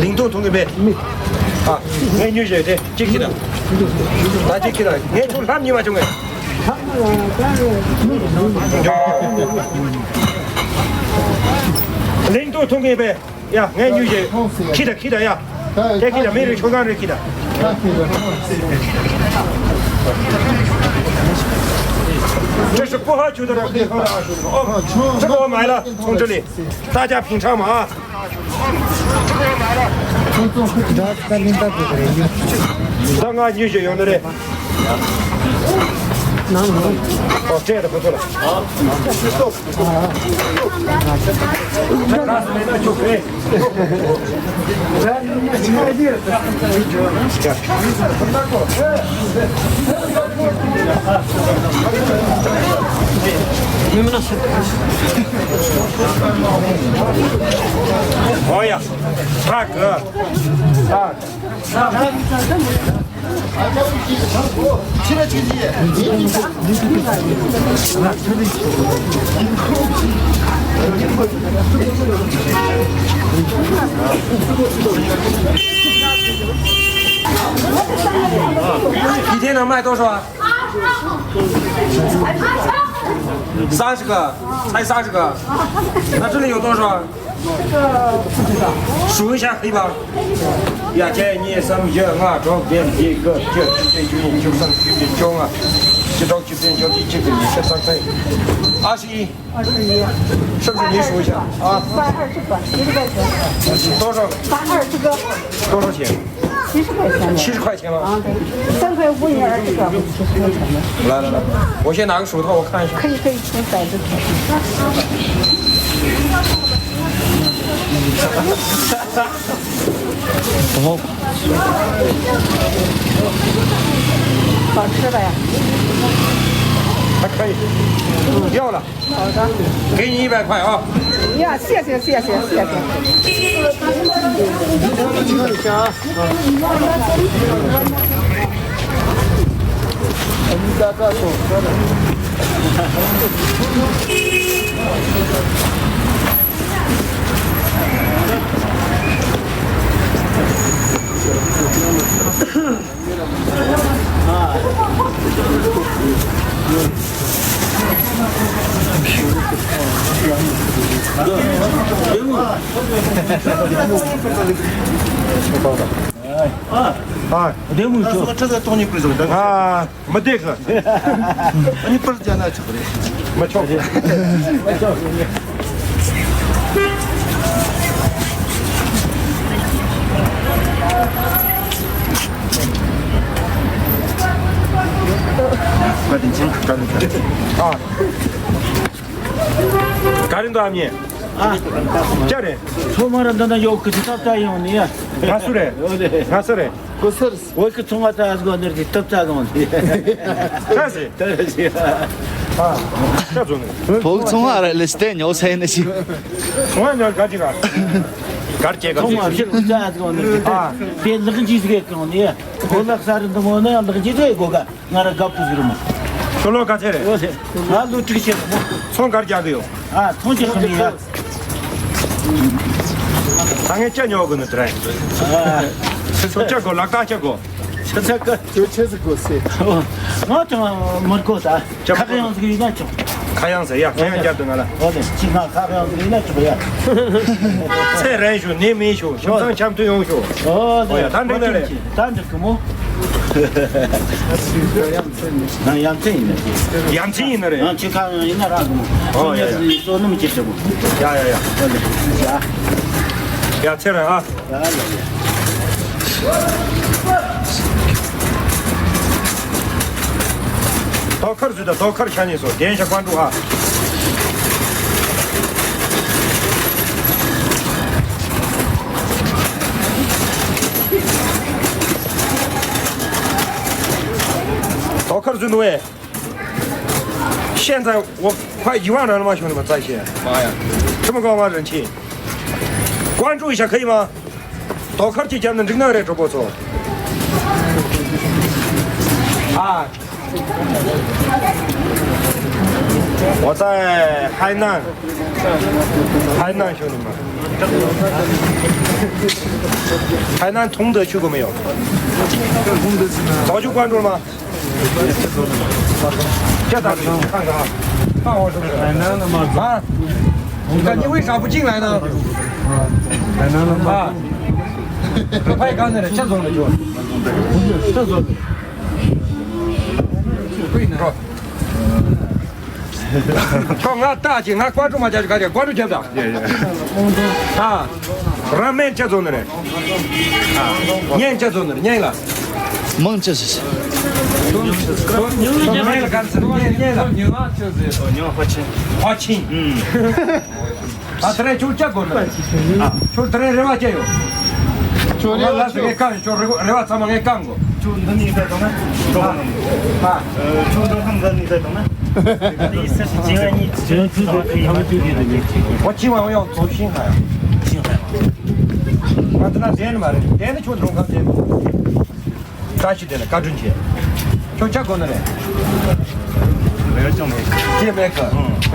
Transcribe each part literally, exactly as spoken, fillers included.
ལིང་ཏུང་ཐུང་གི་མེད། ཨ། ངས་ཉོས་བྱས་ཏེ་གཅིག་ཁྱེར་དང་། ད་གཅིག་ཁྱེར་དང་། ངས་ཁྱོད་ལྷམ་གཉིས་མ་བྱུང་ངས། ལིང་ཏུང་ཐུང་གི་མེད། ཡ། ངས་ཉོས་བྱས། ཁྱེར་དང་ཁྱེར་དང་ཡ། ཁྱེད་ཁྱེར་དང་། མི་རེ་ཆོ་གང་རེ་ཁྱེར་དང་།这是不好求的，不好求的。哦，这个我买了，从这里，大家品尝嘛啊。 ད་ང་ཉོས་བྱས་ཡོང་ནི་རེད། ནང་ལ། ཨོ། སྤྲད་དང་ཁོ་ཚོ་ལ། ཨོ་ཡ། ཧྲ་གི། ཧྲ།一天能卖多少啊？三十个，才三十个。那这里有多少啊？ 数一下，可以吧？呀，一、二、三、四、五、六、七、八、九、十、十一、十二、十三、十四、十五、十六、十七、十八、二十、二十一。二十一。是不是你数一下啊？三二十个，七十块钱。多少？三二十个。多少钱？七十块钱。七十块钱了。啊，对，三块五，你二十个，七十块钱。来来来，我先拿个手套，我看一下。可以可以，从骰子开始。 好吃的呀。还可以。要了。好的。给你一百块啊。呀，谢谢谢谢谢谢。ཨ། ཨ། བདེ་མོ་ཤོག་ཨ། མི་བདེ་གི། ཨ་ནི་པར་རྒྱག་ན་ཆོག་གི་རེད། མི་ཆོག་གི། ཨ། ག་རེ་འདུག་ཨ་མྱེས། ཨ། ཅི་རེད། ཚོ་མ་ར་འདི་ན་ཡོད་གི་ཅི་ཐབས་ད་ཡོང་ནི་ཡ། ང་སུ་རེད། ང་སུ་རེད། གོ་སར། ཝེ་ཁི་ཚོང་བ་ད་ཨ་སྒོ་ནེར་གི་སྟབས་ཚ་གང་དེ། ཆ་སི། ད་རེ་ཞིག་ཨ། ཆ་ཚོང་ནི། བོག་ཚོང་བ་ར་ལེ་སྟེ་ཉོ་སའི་ནི་ཞིག་ཚོང་བ་ཉོ་ག་ཅི་ག་གར་སྐྱེ་ག་ཚོང་བ་ཕྱིར་ཁུ་ཚ་ཨ་སྒོ་ནེར་གི་ཨ། དེ་ལག་འཇིགས་གི་གང་ནི། ཁོ་ལག་ས་རི་འདི་མོ་ནི་ལག་འཇིགས་གི་གོ་ག་ང་ར་དགའ་པོ་ཟིག་རུ་མ། ཁྱོད་ལོ་ག་ཚད་རེད། ཨོ་ལེ། ང་ལོ་དྲུག་ཅུ་རེད་མོ། ཚོང་གར་རྒྱག་གི་ཡོད། ཨ། ཚོང་ཅི་ཁ་མི་ཡ། ད་ངས་ཅི་ཉོ་དགོས་ནི་དེ་རེད། ཨ། ཁྱོད་ཅི་དགོས། ལག་རྟགས་ཅི་དགོས། ཆ་ཚ་ཀ་ཁྱོད་ཆི་ཟིག་དགོས་སེ། ཨོ། ང་ཚོ་མི་དགོས་ད། ཁ་ཁ་ཡང་ཟིག་ཡིན་ན་ཆོག་ཁ་ཡང་ཟེར་ཡ། ཁ་ཡང་རྒྱབ་དུ་ང་ལ། ཨོ་ལེ། ཅི་ང་ཁ་ཁ་ཡང་ཟིག་ཡིན་ན་ཆོག་ཡ། ཚེ་རིང་ཤོག་ནད་མེད་ཤོག་ཁྱིམ་ཚང་འཆམ་མཐུན་ཡོང་ཤོག་ཨོ་ལེ། ཡ། ད་འགྲིག་ན་རེད། ད་འགྲིག་གི་མོ། ང་ཡ་མཚན་ཡིན་ནི་རེད། ཡ་མཚན་ཡིན་ནི་རེད། ང་ཁྱོད་ཁ་ཡང་ཡིན་ན་རག་གི་མོ། ཨོ་ཡ་ཡ། བསོད་ནམས་ཅི་ཞིག་གོ། ཡ་ཡ་ཡ། ཨོ་ལེ། ཡ། ཡ་ཚེ་རིང་ཨ། ཡ་ཡ་ཡ། དོ་ཁར་ཟོས་དང་དོ་ཁར་ཆ་ནས་སོ། བདེན་ཤ་ཀོང་ཀྲུག་ཨ། དོ་ཁར་ཟོས་འདུག་ཨེ། 现在我快一万人了嘛，兄弟们，在线。妈呀，这么高吗？人气？关注一下可以吗？ ཐོག་ཁར་གྱི་རྒྱབ་ནས་འགྲིག་ན་རེད། གྲོགས་པོ་ཚོ། ཨ། 我在海南，海南兄弟们。台南通德去过没有？早就关注了吗？这咋看看啊，看我是不是？台南的吗？啊？你看你为啥不进来呢？台南的吗？啊？拍刚才的，这种的就，这种的。 ཁོ་ང་ལྟ་ཅི་ང་ཀོ་ཀྲུ་མ་རྒྱབ་ཀྱི་ག་རེ་ཀོ་ཀྲུ་རྒྱབ་དང་། ཨ། ར་མེན་ཅི་བཟོ་ནི་རེད། ཨ། ཉན་ཅི་བཟོ་ནི་རེད་ཉན་ལ། མང་ཅི་ཟེར། ཉན་ལ་ག་ཚོད་ཉན་ཉན་ལ། ཉི་མ་ཅི་ཟེར། ཉི་མ་ཧོ་ཆིན། ཧོ་ཆིན། ཨ་དེ་རིང་ཁྱོད་ཅི་དགོས་ནི། ཁྱོད་དེ་རིང་རེ་བ་ཅི་ཡོད། ཁྱོད་རེ་བ་ཅི་ཡོད། ཁྱོད་རེ་བ་ཚང་མ་ངས་བསྐང་དགོས། ཁྱོད་འདི་ནས་བསྡད་དང་ན། ཨ། ཁྱོད་འདི་ཁམས་འདི་ནས་བསྡད་དང་ན། འདི་ས་ཞིག་ཅི་ཡང་ཉིད་ཅི་ཡང་ཚུལ་དང་ཁ་ཡིན་ན་ཁྱོད་ཀྱིས་འདི་ནས་ཅི་ཡང་། ཁོ་ཅི་མ་ཡོང་ཚོ་ཤིང་ཁ་ཡང་། ཤིང་ཁ་ཡང་། ང་འདི་ན་བསྡད་ནི་མ་རེད་བསྡད་ནི་ཁྱོད་འགྲོ་ཁམས་བསྡད་ནི། བཀྲ་ཤིས་བདེ་ལེགས་བཀའ་དྲིན་ཆེ། ཁྱོད་ཆ་དགོས་ནི་རེད། རེ་བ་ཅང་མེད། ཅི་མེད་གི།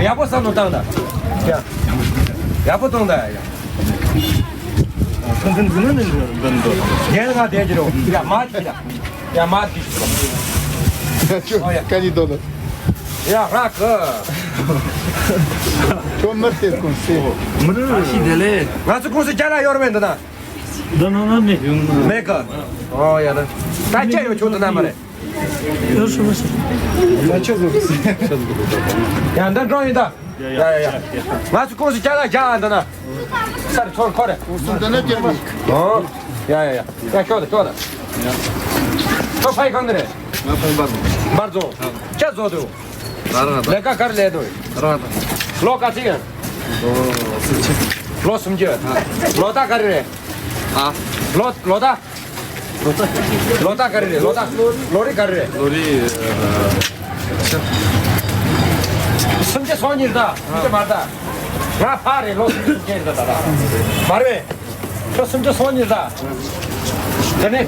ཡག་པོ་བསམ་བློ་བཏང་ད། ཡ། ཡག་པོ་གཏོང་ད་ཡ། ཚན་ཚན་འཛིན་ན་ནི་འདི་འདི། རྒན་ང་བསྡད་ཀྱི་རེད། ཡ་མ་ཅི་ཡ། ཡ་མ་ཅི་ཞིག་རོ། ཁྱོད་ཨོ་ཡ། ཀ་ནི་དོ་ལ། ཡ་རག་གི། ཁྱོད་མི་དེ་ཀུན་སེ། མི་རུ་ཤི་དེ་ལེ། ང་ཚོ་ཀུན་སེ་ཅ་ལག་ཡོད་རེད་འདི་ན། འདི་ནང་ན་མེད། མེད་གི། ཨོ་ཡ་ན། ད་ཅི་ཡོད་ཁྱོད་འདི་ན་མ་རེད། ཡོད་སུ་མ་སུ། ང་ཁྱོད་ཚོ་སེ། ཡ་འདི་འགྲོ་ཡིན་ད། ཡ་ཡ་ཡ། ང་ཚོ་ཀུན་སེ་ཅ་ལག་རྒྱག་འདི་ན། སར་ཚོར་ཁོ་རེ། ཀུན་སེ་འདི་ན་ཅི་མ། ཨོ། ཡ་ཡ་ཡ། ཡ་ཤོག་ད་ཤོག་ད། ཁྱོད་ཕ་ཡི་གང་ནས་རེད། ང་ཕ་ཡི་འབར་རྫོང་། འབར་རྫོང་། ཅི་བཟོ་དུ། རང་རང་ལས་ཀ་ག་རེ་ལས་དུ། རང་རང་། ལོ་ག་ཚོད་ཡིན། ལོ་སུམ་ཅུ། ལོ་སུམ་ཅུ། ལོ་རྟགས་ག་རེ་རེད། ཨ། ལོ་ལོ་རྟགས། ལོ་རྟགས། ལོ་རྟགས་ག་རེ་རེད། ལོ་རྟགས། ལོ་རིགས་ག་རེ་རེད། ལོ་རིགས། སུམ་ཅུ་སོ་གཉིས་རེད་ད། སུམ་ཅུ་མ་རེད་ད། ང་ཕ་རེད། ལོ་སུམ་ཅུ་རེད་ད། ད་ད་མ་རེད། ཁྱོད་སུམ་ཅུ་སོ་གཉིས་རེད་ད། དེ་ནས་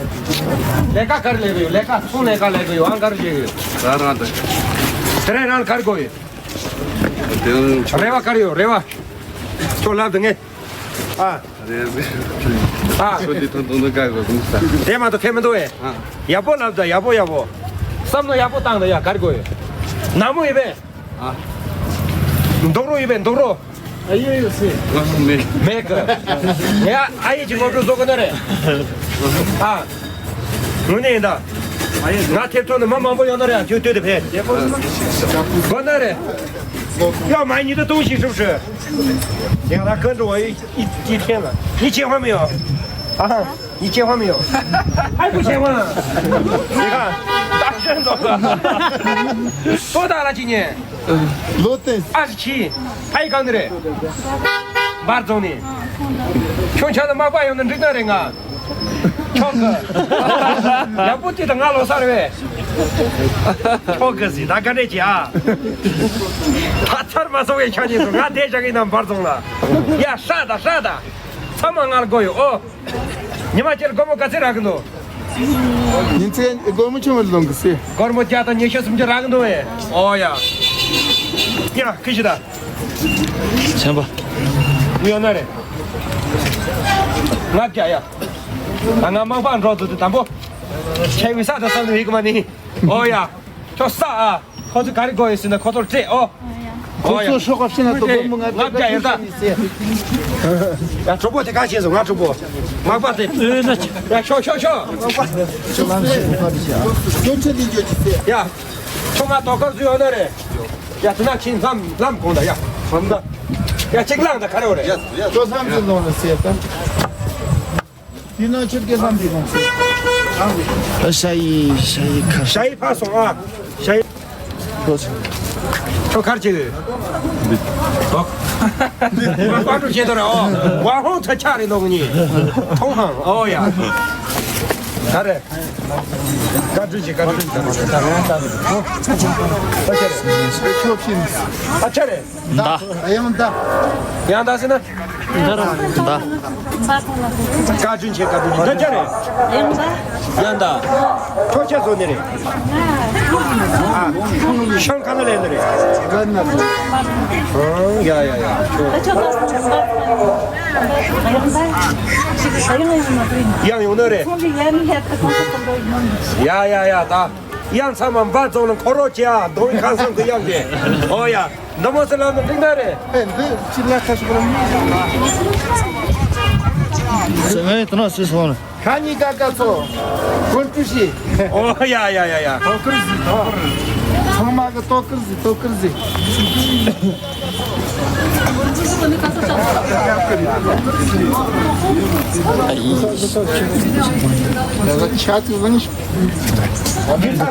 ལས་ཀ་ག་རེ་ལས་གི་ཡོད། ལས་ཀ་ཚོང་ལས་ཀ་ལས་གི་ཡོད། ཨང་ག་རེ་བྱེད་གི་ཡོད། རང་རང་དང་། དེ་རིང་རང་ག་རེ་དགོས་ཡོད། དེ་རིང་རེ་བ་ག་རེ་ཡོད། རེ་བ། ཁྱོད་ལབ་དང་ངས། ཨ། རེད། ཨ། ཁྱོད་འདི་ཐོན་ཐོན་ཐོན་ག་གོ་གོ་ས། དེ་མ་གཏོགས་ཁྱད་མི་འདུག་ཨེ། ཨ། ཡག་པོ་ལབ་དང་ཡག་པོ་ཡག་པོ། བསམ་བློ་ཡག་པོ་བཏང་དང་ཡ་ག་རེ་དགོས་ཡོད། ནག་མོ་ཡིན་པས། ཨ། འདུག་རོགས་ཡིན་པས་འདུག་རོགས། ཨ་ཡོད་ཡོད་སེ། ང་མེད། མེད་གི། ངས་ཨ་ཡེ་གི་སློབ་ཕྲུག་བཟོ་གི་ནི་རེད། ཨ། དངོས་གནས་ཡིན་ད། ཨ་ཡེ། ང་ཐེབས་ཐོག་ནས་མི་མང་པོ་ཡོང་ན་རེད། ཁྱོད་ལྟོས་དེ་ཕེབས། དགོས་ན་རེད།要买你的东西是不是？ 你让他跟着我一一一天了。你结婚没有？啊？你结婚没有？还不结婚啊？你看，单身走了。多大了今年？ ལོ་ཏེ། 二十七。 ཕ་ཡི་གང་ནས་རེད། འབར་རྫོང་ནས། ཁྱོད་ཆ་ལ་མག་པ་ཡོང་ན་འགྲིག་ན་རེད་ང་། ཆོག་གི། ཡག་པོ་དེ་དང་ང་ལོ་གསར་བས། ཆོག་གི་ཟེར་ད་ག་འདྲས་ཀྱི་ཨ། ད་ཚར་མ་སོང་བའི་ཆ་ཉིན་དུ་ང་དེ་བཞག་གི་ཡིན་ནམ་འབར་རྫོང་ལ། ཡ་ཧྲ་ད་ཧྲ་ད། ཚང་མ་ང་ལ་དགོས་ཡོད་ཨོ། ཉི་མ་ཁྱེད་སྒོར་མོ་ག་ཚད་རག་གི་འདུག་ཉིན་མཚན་སྒོར་མོ་ཆུང་བ་ལོང་གི་སེ། སྒོར་མོ་བརྒྱ་དང་ཉི་ཤུ་སུམ་ཅུ་རག་གི་འདུག་བས། ཨོ་ཡ། ཡ་ཁི་ཤི་ད། ཆེན་པོ། ཡོད་ན་རེད། ལྔ་བརྒྱ་ཡ། ད་ང་མང་པ་འགྲོ་འདུག་དེ་དང་པོ། ཁྱེད་བི་ས་ད་སང་དུ་ཡིག་མ་ནི། ཨོ་ཡ། ཁྱོད་ས་ཨ། ཁོ་ཚོ་ག་རེ་དགོས་ཡོད་ཟེར་ན་ཁོ་ཚོར་སྤྲད་ཨོ། ཁོ་ཚོ་ཤོག་ཁ་ཕྱིན་ན་དོ་དགོས་མི་ང་ལྔ་བརྒྱ་ཡོད་ད། ཡ་གྲོགས་པོ་དེ་ག་བྱས་སོང་ང་གྲོགས་པོ། མག་པ་དེ། ཡ་ཤོག་ཤོག་ཤོག་ཡ། ཁྱོད་ང་དོ་ཁར་ཚུད་ཡོང་ན་རེད། ཡ་དེ་ན་ཁྱིན་ལམ་ལམ་གོང་ད་ཡ། ལམ་ད། ཡ་གཅིག་ལངས་ད་ག་རེ་ཡོད་རེད། ཁྱོད་ལམ་ཚུད་ལོང་ལ་སེ་ད། དེ་ན་ཁྱེད་ཀྱི་ལམ་དེ་ལོང་སེ། ཤ་ཡི་ཤ་ཡི་ཁ། ཤ་ཡི་ཕར་སོང་ཨ། ཤ་ཡི། ཁོ་ཚོ། ཁྱོད་ག་རེ་བྱེད་གི། འདི། ཨོ། འདི་ང་བཀའ་འགྲུབ་བྱེད་དོ་ར་ཨོ། ཝང་ཧོང་ཚ་ཆ་རེ་ལོག་ཉི། ཐོང་ཧང་ཨོ་ཡ། ག་རེ། བཀའ་འགྲུབ་བྱེད་བཀའ་འགྲུབ་བྱེད། ཨོ། ད་ཆ་རེ། ཁྱོད་ཕྱིན། ཨ་ཆ་རེ། ད། ཡང་ད། ཡང་ད་ཟེར་ན། ད་ར། ད། བཀའ་དྲིན་ཆེ་བཀའ་དྲིན་ཆེ། ད་ཅི་རེད། ཡང་ད། ཡང་ད། ཁྱོད་ཆ་བཟོ་ནི་རེད། ཨ། ཤང་ག་ན་ལས་ནི་རེད། ག་ན། ཨང་ཡ་ཡ་ཡ། ཁྱོད། གཡང་ཡོང་ནི་རེད། ཡ་ཡ་ཡ། ད་གཡང་ཚང་མ་འབའ་རྫོང་ལ་འཁོར་རོགས་བྱེད་ཨ། རྡོ་བའི་ཁང་བཟང་གི་གཡང་དེ། ཨོ་ཡ། འདི་མོ་སེ་ལབ་ན་འགྲིག་ན་རེད། ཨེ་འདི་ཅི་ལ་ཁ་ཤོག་ལ། ངས་དེ་ན་སུས་སོང་ལ། ཁ་ཉིན་ཀ་ཀ་ཚོ། ཀུན་ཏུ་ཤི། ཨོ་ཡ་ཡ་ཡ་ཡ། དོ་ཀིར་ཟི་དོ་ཀིར། ཚང་མ་གི་དོ་ཀིར་ཟི་དོ་ཀིར་ཟི།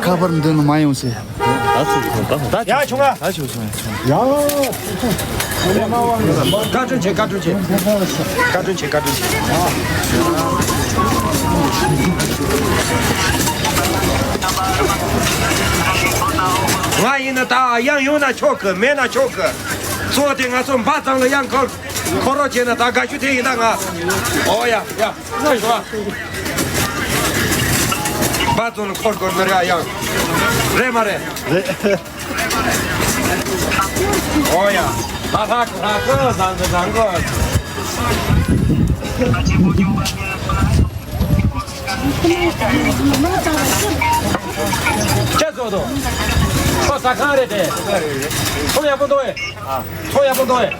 ཁ་པར་འདི་ནི་མ་ཡོང་ཟེར། ད་ཚུགས་ད་ད་ཡ་ཆུང་ང་། ད་ཆུང་སོང་། ཡ། བཀའ་དྲིན་ཆེ། བཀའ་དྲིན་ཆེ། བཀའ་དྲིན་ཆེ། བཀའ་དྲིན་ཆེ། ང་ཡིན་ན་ད་གཡང་ཡོང་ན་ཆོག་གི། མེད་ན་ཆོག་གི། གཙོ་བོ་དེ་ང་ཚོ་འབའ་རྫོང་ལ་གཡང་འཁོར་འཁོར་རོགས་བྱས་ན་ད་དགའ་ཤོས་དེ་ཡིན་ད་ང་། ཨོ་ཡ་ཡ། ལོས་ཤོག་ཨ། འབའ་རྫོང་ལ་འཁོར་དགོས་ནི་རེད་ཨ། གཡང་རེད་མ་རེད། རེད། ཨོ་ཡ། ཧ་ཧ་ཧ་ཧ། བཟང་གི་བཟང་གི། ཅི་བཟོ་དོ། ཁོ་ཟ་ཁང་རེད་དེ། ཚོང་ཡག་པོ་འདུག་ཨེ། ཚོང་ཡག་པོ་འདུག་ཨེ།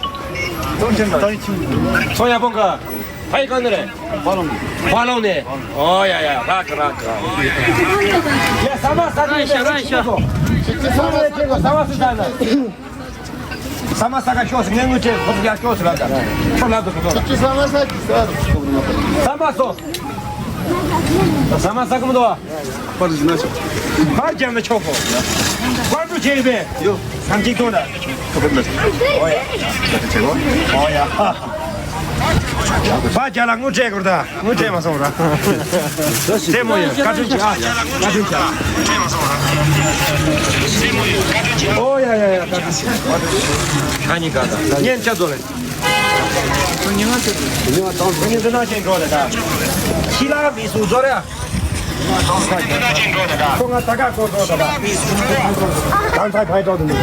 ཚོང་ཡག་པོ་འགའ། ཕ་ཡི་ག་ནས་རེད། ཕ་ལོང་ནས། ཕ་ལོང་ནས། ཨོ་ཡ་ཡ། རག་གི་རག་གི། ཡ་ཟ་མ་ཟ་གི་ཡིན་པས། ཟ་མ་ཟ་གི་ཟ་ན། ཟ་མ་ཟ་ག་ཤོག་ཟེར། ངས་དངུལ་སྤྲད། ཁོ་ཚོ་ཡར་ཤོག་ཟེར་ལབ་ད། ཁོ་ལབ་འདུག་ཁོ་ཚོ་ལ། ཁྱེད་ཀྱིས་ཟ་མ་ཟ་གི་ཟ། ཟ་མ་ཟོ། ཟ་མ་ཟ་གི་མི་འདུག་བ། པར་བཞག་ན་ཆོག་པར་བརྒྱབ་ན་ཆོག་གོ། པར་འདྲུ་བྱས་ཡོད་པས། ཡོ། ཁམས་ཅིག་ཐོན་ད། ཁ་པར་འདྲ། ཨོ་ཡ། ཁ་པར་བྱེད་གོ། ཨོ་ཡ། པར་བརྒྱབ་ལ་དངུལ་སྤྲད་དགོས་ད། དངུལ་སྤྲད་མ་སོང་ར། རྩེད་མོ་ཡོད། བཀའ་དྲིན་ཆེ་ཨ། བཀའ་དྲིན་ཆེ་ཨ། ཨོ་ཡ་ཡ་ཡ། བཀའ་དྲིན་ཆེ། ཁ་ཉིན་ག་ད་ཉན་ཆ་ཚོ་ལེ། ཉི་མ་དང་ཉི་མ་དང་ཉི་མ་དང་ཅན་འགྲོ་ལེ་ད། ཤི་ལ་མི་སུ་ཚོ་ར། ཁོ་ང་ད་ག་ཁོ་འགྲོ་ད་ད། གང་ཚ་གང་འགྲོ་དུ་མི་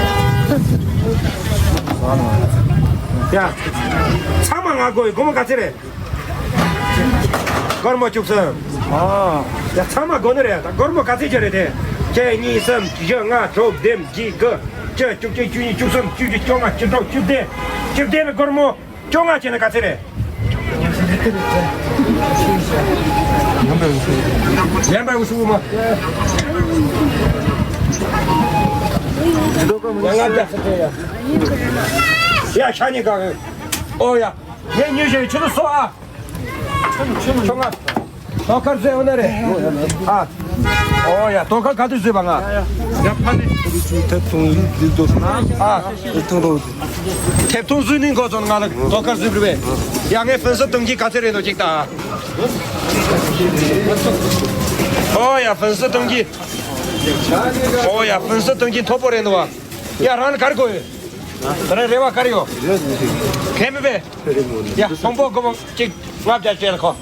ཡ། ཚང་མ་ང་དགོས་ཡི། སྒོར་མོ་ག་ཚད་རེད། སྒོར་མོ་བཅུ་གསུམ། ཨ། ཡ་ཚང་མ་དགོས་ནི་རེད། ད་སྒོར་མོ་ག་ཚད་ཅིག་རེད་དེ། གཅིག་གཉིས་གསུམ་བཞི་ལྔ་དྲུག་བདུན་བརྒྱད་དགུ་བཅུ་བཅུ་གཅིག་བཅུ་གཉིས་བཅུ་གསུམ་བཅུ་བཞི་བཅོ་ལྔ་བཅུ་དྲུག་བཅུ་བདུན། བཅུ་བདུན་ལ་སྒོར་མོ་བཅོ་ལྔ་བྱས་ན་ག་ཚད་རེད། ཡན་པ་འུ་སུ་མ། ཡ་ལྔ་བརྒྱ་ཟེར་ཡ། ཡ་ཤ་ཉེ་ག་གི། ཨོ་ཡ། ངས་ཉོས་བཞག་ཡོད། ཁྱོད་ཚོ་ཟོ་ཨ། ཆུང་ང་། ཐོག་ཁར་བཟོས་འོ་ན་རེད། ཨ། ཨོ་ཡ། ཐོག་ཁར་ག་དུས་བཟོས་པ་ང་། ཡ་ཕ་ནི། ཐེབས་ཐོང་ཟོས་འདུག་ན། ཨ། ཐེབས་ཐོང་རོ། ཐེབས་ཐོང་བཟོས་ནི་འགོ་བཙོང་ང་ལ་ཐོག་ཁར་བཟོས་པ་རེད། ཡ་ངས་ཕུན་སུམ་ཚོགས་ཀྱི་ག་ཚད་རེད་འདུག་ཅིག་ལྟ། ཨོ་ཡ། ཕུན་སུམ་ཚོགས་ཀྱི། ཨོ་ཡ། ཕུན་སུམ་ཚོགས་ཀྱི་མཐོ་པོ་རེད་འདུག་བ། ཡ་རང་ལ་ག་རེ་དགོས་ཡོད། ད་རེ་རེ་བ་ག་རེ་ཡོད། ཁས་མི་པས། ཡ་མང་པོ་དགོས་མོ་གཅིག་ལྔ་བརྒྱ་བྱས་ལ་ཁོ།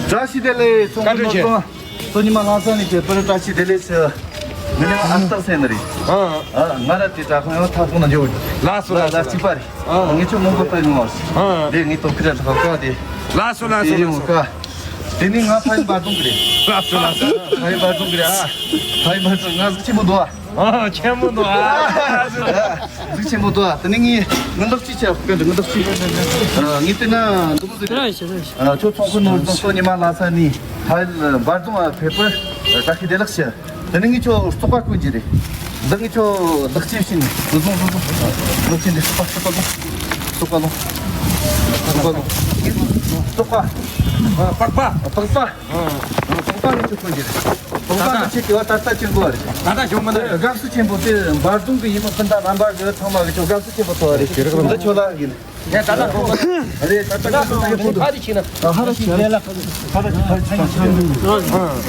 བཀྲ་ཤིས་བདེ་ལེགས། ཚོང་དཔོན་ནོར་བཟང་། སོ་ཉི་མ་ལྷ་ས་ནས་ཀྱི་པར་བཀྲ་ཤིས་བདེ་ལེགས་ཟེར། ངའི་མིང་ཨ་སྟག་ཟེར་ནི་རེད། ཨ། ཨ། ང་ར་དེ་དྲ་ཁང་ཡང་ཐག་པོ་ན་འཇོག་ལ་སོ་ལ་ལ་སོ་གཅིག་པ་རེད། ཨ། ངས་ཁྱོད་མང་པོ་ལྟ་མྱོང་བ། ཨ། དེ་ངས་ཐོབ་ཁི་ར་ལྷག་ཀ་དེ། ལ་སོ་ལ་སོ་ལ་སོ། དེ་ནི་ང་ཕ་ཡུལ་འབའ་རྫོང་གི་རེད། ལ་སོ་ལ་སོ། ཕ་ཡུལ་འབའ་རྫོང་གི་རེད་ཨ། ཕ་ཡུལ་འབའ་རྫོང་ང་གཟུགས་ཆེན་པོ་འདུག་ཨ། ཨ། ཆེན་པོ་འདུག་ཨ། གཟུགས་ཆེན་པོ་འདུག་ཨ། དེ་ནས་ངས་མངོན་རྟོགས་ཅིག་བྱས། སྐད་འདྲ་མངོན་རྟོགས་ཅིག་ཨ། ངས་བལྟས་ན་འདི་མོ་ཟིག་རེད། ཨ། ཁྱོད་ཚོང་དཔོན་ནོར་བཟང་སོ་ཉི་མ་ལྷ་ས་ནས་ཕ་ཡུལ་འབའ་རྫོང་ང་ཕེབས་པར་བཀྲ་ཤིས་བདེ་ལེགས་ཞུ། དེ་ནས་ངས་ཁྱོད་བཙོག་པ་བསྐོན་གྱི་རེད། འདི་ངས་ཁྱོད་ལག་ཅིག་བྱིན་ནས་འདི་བཟུང་འདི་བཟུང་། ལག་ཅིག་འདི་བཙོག་པ་བཙོག་པ་བཟུང་། བཙོག་པ་བཟུང་། བཙོག་པ་བཟུང་། བཙོག་པ། ཨ། པགས་པ། པགས་པ། ཨ། ཨ། པགས་པ་ངས་ཁྱོད་བསྐོན་གྱི་རེད། ད་ལྟ་ཁྱེད་ཀྱི་བ་ད་ལྟ་ཅི་འགོ་བ་རེད། ད་ལྟ་བྱུང་མི་འདུག་དགའ་བསུ་ཆེན་པོ་དེ་འབའ་རྫོང་གི་ཡིན་མ་སྤུན་ཟླ་རྣམ་པ་གི་ཚང་མ་གི་ཁྱོད་དགའ་བསུ་ཆེན་པོ་ཐོབ་པ་རེད། འདི་ཁྱོད་ལ་ཡིན། ཡ་ད་ལྟ་གོ་གི་རེད། ད་ལྟ་གོ་གི་རེད། ཕ་དེ་ཕྱིན་ན། ཧ་ར་ཆི་རེད་ལ། ཧ་ར་ཆི་ཕ་ཆི་ཆང་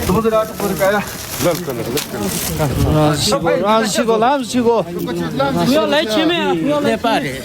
འདུག་དུ་བ་ཟེར་ཨ་ཏོ་གོ་རེ་ག་ཡ། ལམ་ཞིག་གོ་ལམ་ཞིག་གོ། ཡོ་ལས་ཆེ་མེ་ཡོ་ལས་པ་རེད།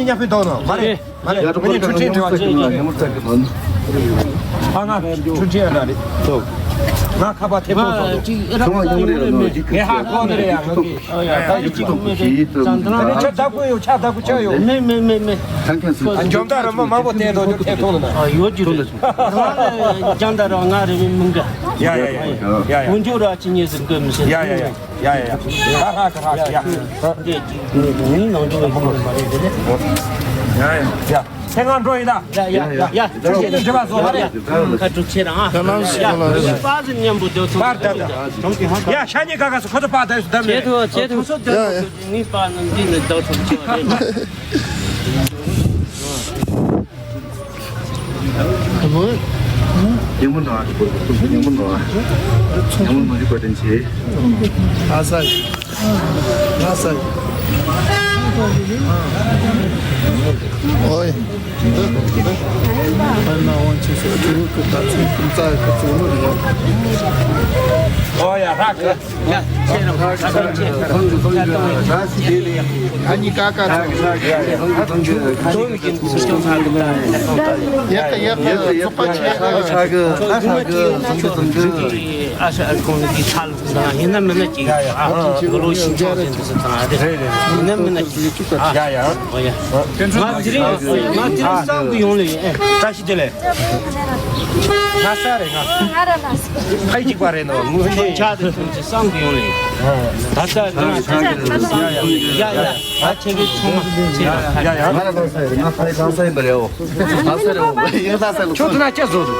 གཉིས་མཉམ་དུ་འདུག་ནོ། མ་རེད། མ་རེད། ང་གཉིས་འཕྲུལ་ཆས་འབྲེལ་བ་བྱེད་ཀྱི་ཡིན། ཨ། ང་འཕྲུལ་ཆས་ལ་རེད། ང་ཁ་པར་ཐེ་པོ་བཟོ་འདུག་ངས་ཧ་གོ་ནི་རེད་ཡ། ང་གིས། ཨ་ཡ། ད་ཅིག་མེད་པའི་ཙང་ཙང་རེད། ཆ་བདག་པོ་ཡོད། ཆ་བདག་པོ་ཆ་ཡོད། མེད་མེད་མེད་མེད། འཇོམས་ཐག་རིང་པོ་མང་པོ་བསྟན་འདུག་ཁྱོད་ཐེ་ཐོག་ལ་ན། ཨ། ཡོད་རྒྱུ་རེད། རང་ལ་རྒྱང་ད་རང་ང་རེ་མི་མི་འགའ། ཡ་ཡ་ཡ་ཡ་ཡ། འུ་ཅོ་ར་ཅི་ཉེས་ཟིན་གི་མི་ཤེས། ཡ་ཡ་ཡ། ཡ་ཡ་ཡ། ཧ་ཧ་ཧ་ཧ་ཡ། འདི་ནི་ནང་འཇོག་ཡོད་མ་རེད་དེ་ནས། ཡ་ཡ་ཡ། ཁྱེད་ང་འགྲོ་ཡིན་ད། ཡ་ཡ་ཡ། ཁྱེད་ཀྱི་འགྲེལ་པ་བཟོ་བ་རེད། ཁ་ཐུག་ཆེ་རང་ཨ། ཡ་ལམ་ཞིག་ལ་རེད། པར་དེ་མཉམ་པོ་དེ་ཚོ། པར་ད་ད། ཡ་ཤ་ཉེ་ག་ག་སུ་ཁོ་ཚོ་པར་ད་སུ་ད་མེད། ཁྱེད་ཐུག་ཁྱེད་ཐུག་ཡ་ཡ། ངའི་པར་ནང་འདི་ནས་ད་ཚོ་ཆེ་བ་རེད། ཉིན་མོ་ནང་ཉིན་མོ་ནང་ཉིན་མོ་ནང་ཅི་བཀའ་དྲིན་ཆེ། ཨ་ས། ཨ་ས། ཨོའི། ཨ་ན་ཝང་ཆི་སོ་ཅི་བུ་ཀུ་ད་ཚུན་ཀུན་ཙ་ཡི་ཀུ་ཙུ་ནུ་རེད། ཨོ་ཡ་ཧ་ཀ། ཨ་ནི་ཀ་ཀ་ཚོ། ཡ་ཀ་ཡ་ཀ་ཚོགས་པ་ཆེ་ཨ་ས་གི་ཨ་ས་གི་ཚང་གི་ཚང་གི། ཨ་ས་ཨ་ཁོང་གི་ཁ་ལོ་དང་ཡིན་ན་མིན་ན་ཅིག་ཡ་ཡ། ཨ་ལོ་ཞིང་ཆོག་ཅན་དུ་སུ་དང་ཨ་རེ། རེད་རེད། ཡིན་ན་མིན་ན་ཅིག་ཡ་ཡ། ཨོ་ཡ། ང་དེ་རིང་ང་དེ་རིང་བསམ་གི་ཡོང་ལེ་ཡིན། བཀྲ་ཤིས་བདེ་ལེགས། ང་ས་རེད་ང་། ང་ར་ལ་ཕ་ཡི་གཅིག་པ་རེད་ནོ། ངུ་ཆོ་ཆ་དེ་ཐུག་ཅིག་བསམ་གི་ཡོང་ལེ་ཡིན། ད་ས་དེ་ང་ས་གི་ཡ་ཡ། ཡ་ཡ། ད་ཁྱེད་ཀྱི་ཚང་མ་ཁྱེད་ལ་ཡ་ཡ། ང་ལ་ལ་ས་རེད། ང་ཕ་ཡི་ལ་ས་ཡིན་པ་རེད། ཨོ་ལ་ས་རེད། ཨོ་ཡིན་ལ་ས་རེད། ཁྱོད་དེ་ན་སྐྱ་བཟོ་འདུག་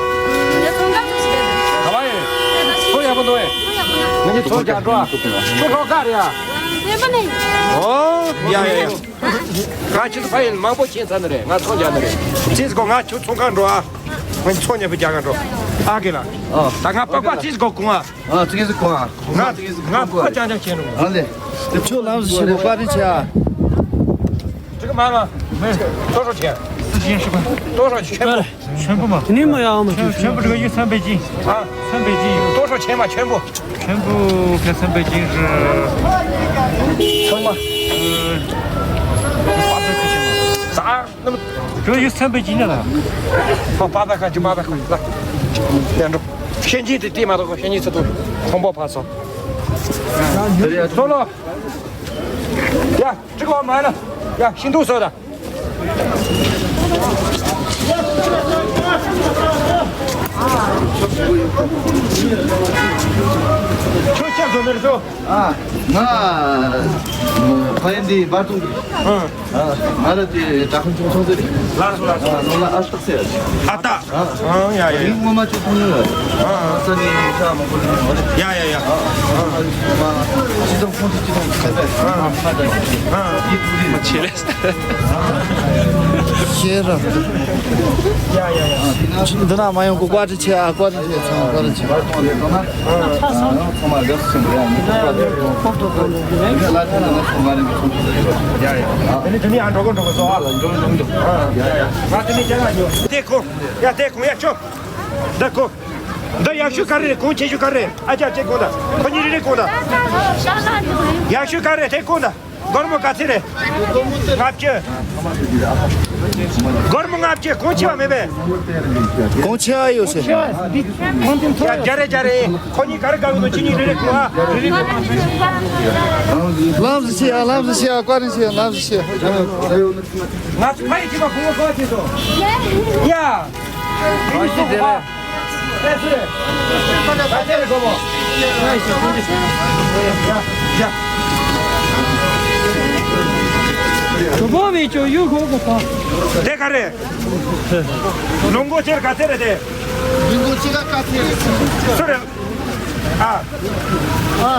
ག་བ་ཡོད། ཚོ་ཡག་པོ་འདུག་ཨེ། ང་གཉིས་ཚོ་རྒྱག་འགྲོ་ཨ། ཁྱོད་ལོག་ག་རེད་ཨ། ཨོ་ཡ་ཡ་ཡ། ང་ཁྱོད་ཚོ་ཕ་ཡུལ་མང་པོ་ཁྱེད་ཚ་ནི་རེད། ང་ཚོང་རྒྱག་ནི་རེད། ཙིས་གོ་ང་ཁྱོད་ཚོང་ཁང་འགྲོ་ཨ། ང་ཚོང་ཉེ་པོ་རྒྱག་ག་འགྲོ་ཨ། གི་ལ། ཨ། ད་ང་པགས་པ་ཙིས་གོ་གོང་ཨ། ཨ། ཙིས་གོ་ཨ། ང་ང་པགས་པ་ཅང་ཅང་ཁྱེད་འགྲོ། ཨ་ལེ། ཁྱོད་ལམ་སུ་ཞིག་གོ་པ་རི་ཆ་ཨ། ཅི་ག་མ་ལ། ཏོ་ཤོ་ཆེ། ཏོ་ཤོ་ཆེན་པོ། ཆེན་པོ་མ། དེ་ནི་མ་ཡང་མ་ཆེན། ཆེན་པོ་དེ་ག་ཡིག་ཚན་པེ་ཅིང་། ཨ། ཚན་པེ་ཅིང་། ཏོ་ཤོ་ཆེན་མ་ཆེན་པོ། ཆེན་པོ་ག་ཚན་པེ་ཅིང་རེད། ཚང་མ། པ་ཏོ་ཁ་ཆེན་མ། ས་ཨ་ནམ། དེ་ག་ཡིག་ཚན་པེ་ཅིང་ན་ལ། ཧ་པ་ཏ་ཁ་ཅི་མ་ཏ་ཁ་ལ། ཡ་འགྲོ། ཤན་ཅིང་དེ་དེ་མ་ཏོ་ཤན་ཅིང་ཚ་ཏོ། ཁོང་པོ་ཕ་སོ། ལོ་ལོ། ཡ། ཅི་གོ་མ་ན། ཡ་ཤིན་ཏུ་སོ་ད། ཁྱོད་ཁྱེད་ ཚོ་ནར་ཚོ། ཨ། ང་། ཕ་ཡན་འདི་འབར་ཐུང་གི། ཨ། ང་ར་དེ་དྲ་ཁང་ཆུང་ཆུང་ཟེར། ལགས་སོ་ལགས་སོ། ནོ་ལ་ཨ་སྟག་ཟེར། ཨ་སྟག། ཨ། ཡ་ཡ་ཡ། ངོ་མ་ཆུ་ཐུང་ནི། ཨ། ས་ནི་ཤ་མང་པོ་ནི། ཡ་ཡ་ཡ། ཨ། ཅི་ཙམ་ཁོང་ཚོ་ཅི་ཙམ་ཁ་པས། ཨ། ཡིད་དུ་རེད། མ་ཆེ་ལེ། ཤེས་ར། ཡ་ཡ་ཡ། འདི་ན་མ་ཡོང་གི། བཀའ་དྲིན་ཆེ་ཨ། བཀའ་དྲིན་ཆེ། ཚང་མ་བཀའ་དྲིན་ཆེ། ཚང་མ་དགའ་བསུ་ཆེན་པོ་རེད། ཨ་ནི་ཁོ་ཁོ་ཁོ་ལ་ལ་ལ་ཚང་མ་རིང་གི་ཚོགས་འདུ་རེད། ཡ་ཡ། དེ་ནི་དེ་ནི་ཡང་འགྲོ་གོ་འགྲོ་གོ་སོ། ཨ་ལ་འགྲོ་འགྲོ་འགྲོ། ཡ་ཡ། ང་དེ་ནི་ཅང་ཡོད། དེ་ཁོ། ཡ་དེ་ཁོ་ཡ་ཆོ། འདི་ཁོ། འདི་ཡག་ཤོས་ག་རེ་རེད། གོང་ཆེ་ཤོས་ག་རེ་རེད། ཨ་ཅག་ཅེ་གོང་ད། ཁོ་གཉིས་རེ་རེ་གོང་ད། ཡག་ཤོས་ག་རེ་རེད། དེ་གོང་ད། སྒོར་མོ་ག་ཚད་རེད། ལྔ་བཅུ། སྒོར་མོ་ལྔ་བཅུ། གོང་ཆེ་བ་མེད་པས། གོང་ཆེ་བ་ཡོད་ཟེར། ཡ་བརྒྱ་རེ་བརྒྱ་རེ། ཁོ་གཉིས་ག་རེ་དགའ་གི་འདུག་ཁྱེད་གཉིས་རེ་རེ་གོང་ཨ། རེ་རེ་གོང་། ལམ་ཟིག་ཤེས་ཨ། ལམ་ཟིག་ཤེས་ཨ། བཀའ་དྲིན་ཆེ། ལམ་ཟིག་ཤེས། ང་ཚོ་ཕ་ཡི་ཁྱིམ་པ་ཁོང་ཁོ་ཁྱེད་ཚོ། ཡ། ཨ་ཡི་ཤི་དེ་ལ། དེ་ག་རེ། ལོ་མགོ་ཆེར་ག་ཚད་རེད་དེ། ལོ་མགོ་ཆེ་ག་ག་ཚད་རེད། སུ་རེད། ཨ། ཨ།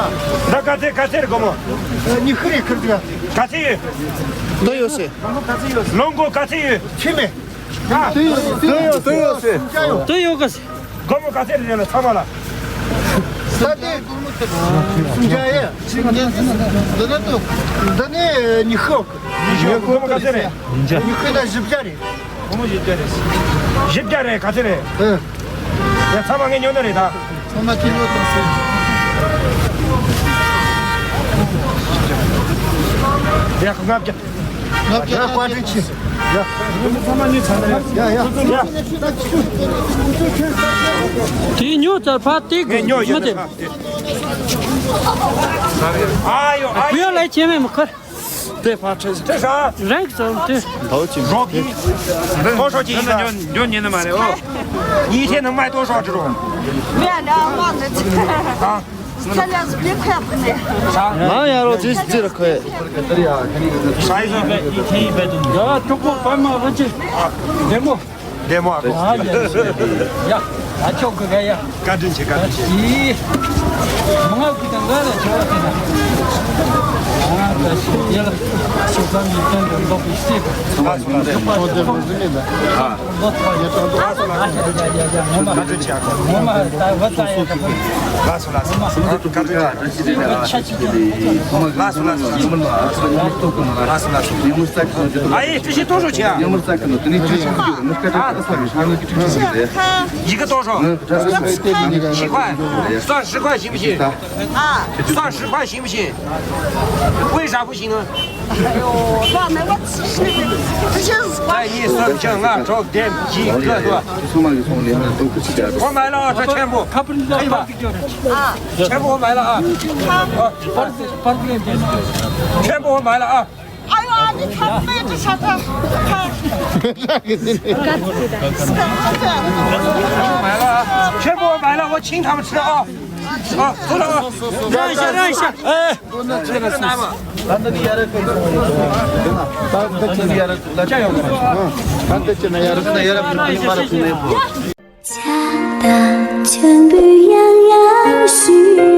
ད་ག་ཚད་ག་ཚད་རེད་སྒོར་མོ། ཉི་ཤུ་རེད་ཁུར་ཅིག་ག་ཚད་ཡོད། ད་ཡོད་སེ། ལོ་མགོ་ག་ཚད་ཡོད། ཆི་མེད། དུ་ཡོད་དུ་ཡོད་སེ། དུ་ཡོད་ག་སེ། སྒོར་མོ་ག་ཚད་རེད་ལ་ཚང་མ་ལ། ས་དེ་སུམ་བརྒྱ་ཡ། འདི་ནི་དུ། འདི་ནི་ཉི་ཤུ་ཡོད་གི། ཉི་ཤུ་ཡོད། སྒོར་མོ་ག་ཚད་རེད། ཉི་ཤུ་དང་བཞི་བརྒྱ་རེད། སྒོར་མོ་བཞི་བརྒྱ་རེད། བཞི་བརྒྱ་རེད། ག་ཚད་རེད། ཨ། ཡ་ཚང་མ་ངས་ཉོ་ནི་རེད་ད། ཚང་མ་ཁྱེད་ཉོ་དང་ཟེར། ཡ་ལྔ་བརྒྱ། ལྔ་བརྒྱ་བཀའ་དྲིན་ཆེ། ཡ། ཡ་ཡ། དེ་ཉོ་ཚར་ཕ་དེ་གི་ཉོ་ཡོད་མི་དེ། ཨ་ཡོ་ཨ་ཡོ། ལ་ཆེ་མེད་མི་ཁར། དེ་ཕ་ཁྲེ་ཁྲེ་ཧྲ། རེག་ཙམ་དེ། ད་ཅི་རོག་གི། ཏོ་ཤོ་ཅི་ཡིན་ད། ཉོ་ཉོ་ཉན་ནི་མ་རེད་ཨོ། ཉི་ཐེ་ནི་མ་ཏོ་ཤོ་ཅི་རོ། མེ་ཨ་ལ་མ་ནི་ཅི། ཨ། ཁ་ལ་སུ་ལེ་ཁ་ཕུ་ནི། ང་ཡ་རོ་ཅི་ཅི་ར་ཁོས། ས་ཡི་ཟ། ཡ་ཅོག་པོ་པ་མ་ར་ཅི། བདེ་མོ། བདེ་མོ་ཨ་ཁོ། ཨ་ཡ་ཡ། ཡ། ཨ་ཅོག་གི་ག་ཡ། བཀའ་དྲིན་ཆེ། བཀའ་དྲིན་ཆེ། ཡི། མང་ང་གི་དང་ག་ལ་ཆོག་གི་ན། ང་ག་ཤི་ཡ་ལ། སོ་སམ་ཡི་དང་གི་ལོག་གི་སྟེ། ལགས་སོ་ལགས་སོ། ཨ། ལོག་ཐོག་ཡ་དང་ལོག་ཐོག་ཡ་ཡ་ཡ་ཡ། ངོ་མ་བཀའ་དྲིན་ཆེ། ཨ་ཁོ། ངོ་མ་ད་བ་ད་ཡ་ད་ཁོ། ལགས་སོ་ལགས་སོ། བཀའ་དྲིན་ཆེ། ལགས་སོ་ལགས་སོ། ལགས་སོ་ལགས་སོ། ཨ་ཡེ་ཅི་ཞིག་ཏོ་ཤོ་ཆེ་ཨ། ཡི་གེ་ཏོ་ཤོ། 十块。算十块行不行？啊。算十块行不行？为啥不行啊？哎呦，那没我吃吃的，这些是 在你身上那找点几个是吧？我买了啊，这全部。可以吧？啊。全部我买了啊。啊。全部我买了啊。 哎呦，你看那个啥，他，他，买了啊，全部我买了，我请他们吃啊。啊，走了啊。让一下，让一下。哎。加油。 ཆགས་སྡང་མཆོད་འབུལ་ཡང་ཡང་ཞུ།